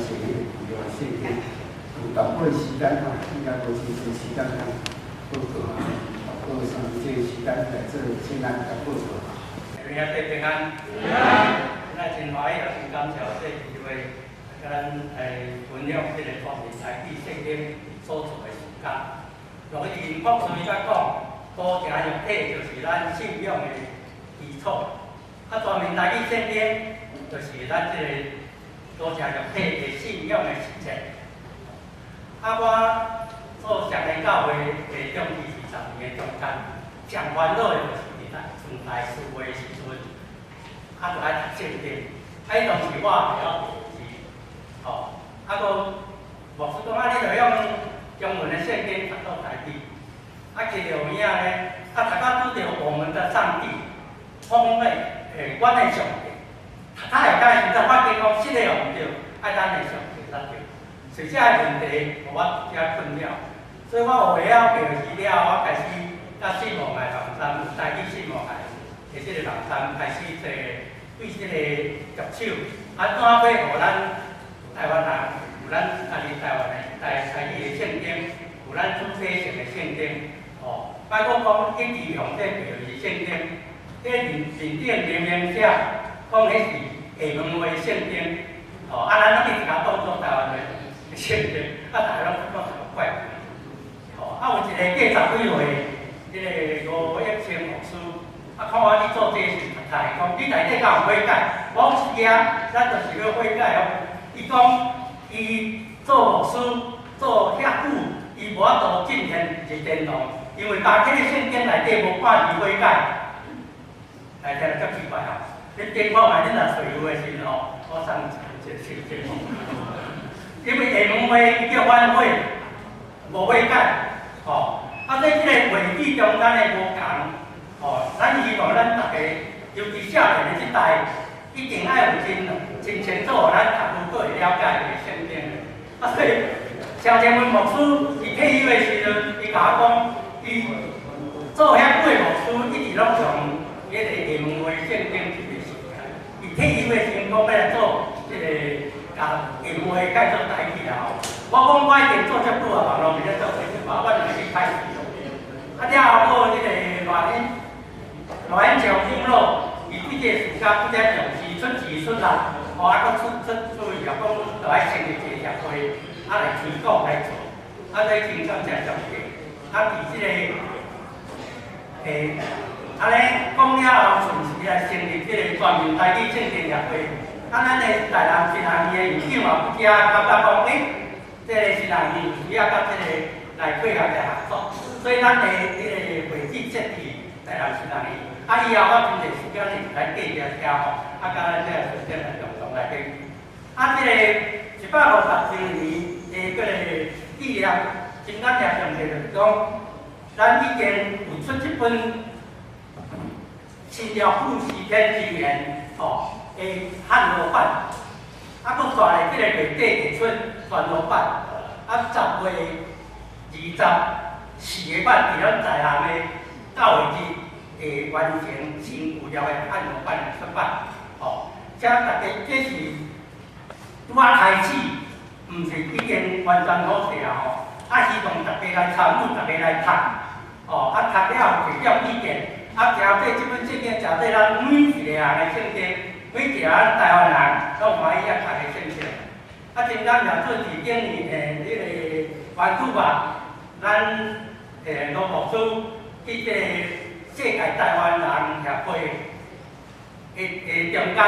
謝彼个規劃聖經，有淡薄時間吼，應該無真濟時間通報告啊，報上這個時間來做簡單的報告。兄弟平安，今仔真歡喜，也真感謝這個機會，共咱來分享這個全面台語聖經所做的事工。落去林博士伊甲講，道成肉體就是咱信仰的基礎。啊，全面台語聖經就是咱這個道成肉體的信仰的實踐。啊，我做上個教會的中期是10年的中間，上煩惱的就是佇咱傳台思維的時陣，啊，就愛讀聖經。啊，彼當時我也袂曉字，吼，啊，閣牧師講啊，你著用中文的聖經讀做台語。啊，其實有影呢，啊，讀到拄著我們的上帝，奉為阮的上帝，讀讀下解時陣發覺講，實的毋對，愛咱的上帝才對。所以這個問題，予我遮困擾。所以我學會曉白字了，我開始佮信望愛網站，有台語信望愛的這個網站開始做對這個入手，啊，怎欲予咱台灣人有咱家己台灣的台台語的聖經，有咱主體性的聖經，吼，莫閣講一直用這白字聖經，這面面頂明明寫講彼是廈門話聖經，吼，啊，咱攏一直共當做台灣話聖經，啊，逐家攏感覺怪怪。吼，啊，有一個八十幾歲，彼個吳益清牧師，啊，看我咧做這時，讀講你內底敢有悔改？我講是啊，咱就是欲悔改哦。伊講伊做牧師做遐久，伊無法度進行入殿堂，因為打開聖經內底無半字悔改。來聽著足奇怪吼，你點看覓，你若揣有的時陣吼，我送一個聖經。因為廈門話伊叫反悔，無悔改，吼。啊，所以這個話語中間的無仝，吼，咱希望咱逐家，尤其少年的這代，一定愛有真真清楚，咱讀有閣會了解這個聖經的。啊，所以蕭建文牧師伊退休的時陣，伊共我講，伊做遐久的牧師，一直攏用彼個廈門話聖經這個時間。伊退休的時陣講欲來做這個共廈門話改做台語啦吼。我講我已經做遮久啊，網路佇咧做者，我就去開始。啊，了後閣這個賴恩賴恩長長老，伊對這個事工拄才重視，出錢出力，吼啊，閣出出出力啊，講著愛成立一個協會，啊來推廣來做，啊，所以真感謝上帝。啊，佇這個按呢講了後，順時來成立這個全面台語聖經協會。啊，咱的台南新南院的院長嘛佇遮感覺講，欸，這個新南院需要佮這個來配合來合作，所以咱的彼個會址設佇台南新南院。啊，以後我真濟時間咧來隔壁聽吼，啊，佮咱這個學生來共同來研究。啊，這個150周年的這個紀念，真感謝上帝，就是講，咱已經有出這本新約富詩篇箴言吼的漢羅版，啊，閣煞來這個月底會出全羅版，啊，10月24個版佇咱台南的教會日會完成新舊約的漢羅版的出版，吼，這大家這是拄仔開始，毋是已經完全好勢啊吼，啊，希望大家來參與，大家來讀，吼，啊，讀了後提點意見，啊，誠濟這本聖經，誠濟咱每一個人的聖經，每一個咱台灣人攏歡喜愛讀的聖經。啊，真感謝做佇頂年的彼個關注吧，咱羅牧師佇這個世界台灣人協會的的中間，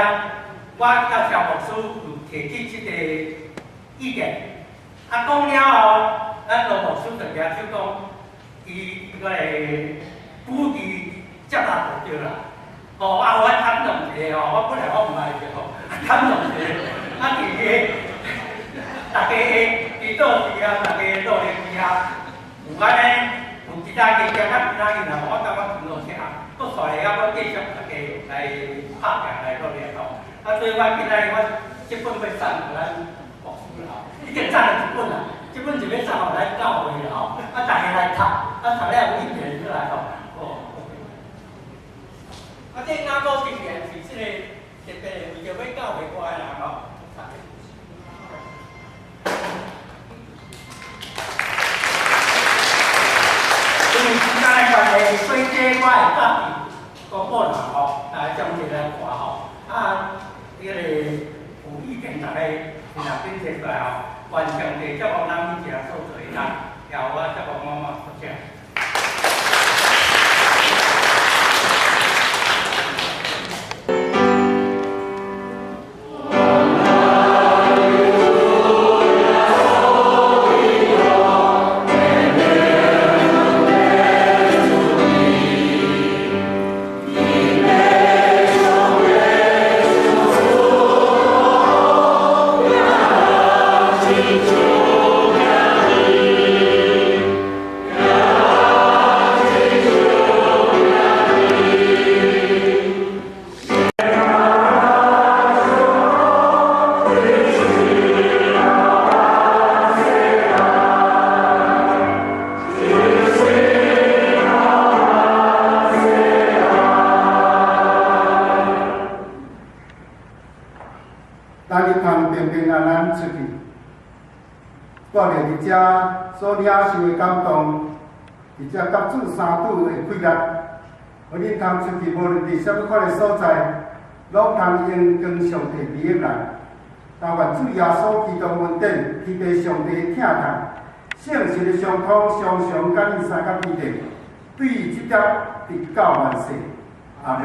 我佮蕭牧師有提起這個意見。啊，講了後，咱羅牧師就舉手講，伊個鼓勵接納就對啦。吼，啊，我感動一下吼，我本來我毋愛的吼，感動一下，啊，佇個大家的指導之下，大家的努力之下，有按呢，有其他經驗佮其他人啊，我感覺真好聽。閣煞會曉閣繼續大家來拍拼來努力吼。啊，所以我今仔日我這本欲送予咱牧師啦吼，已經送了一本啦，這本就欲送予咱教會啦吼。啊，大家來讀，啊，讀了有意見出來吼。哦。啊，這雅歌箴言是這個特別為著欲教會外的人吼。頂冊大學，願上帝祝福咱每一个所做的工，耶和華祝福滿滿，多謝。咱會通平平安安出去，帶著佇遮所領受的感動，佇遮佮主相拄的快樂，予恁通出去，無論佇啥物款的所在，攏通榮光上帝利益人。但願主耶穌基督恩典，天父上帝的疼痛，聖神的相通，常常佮恁三甲彼得，對這點直到萬世。阿門。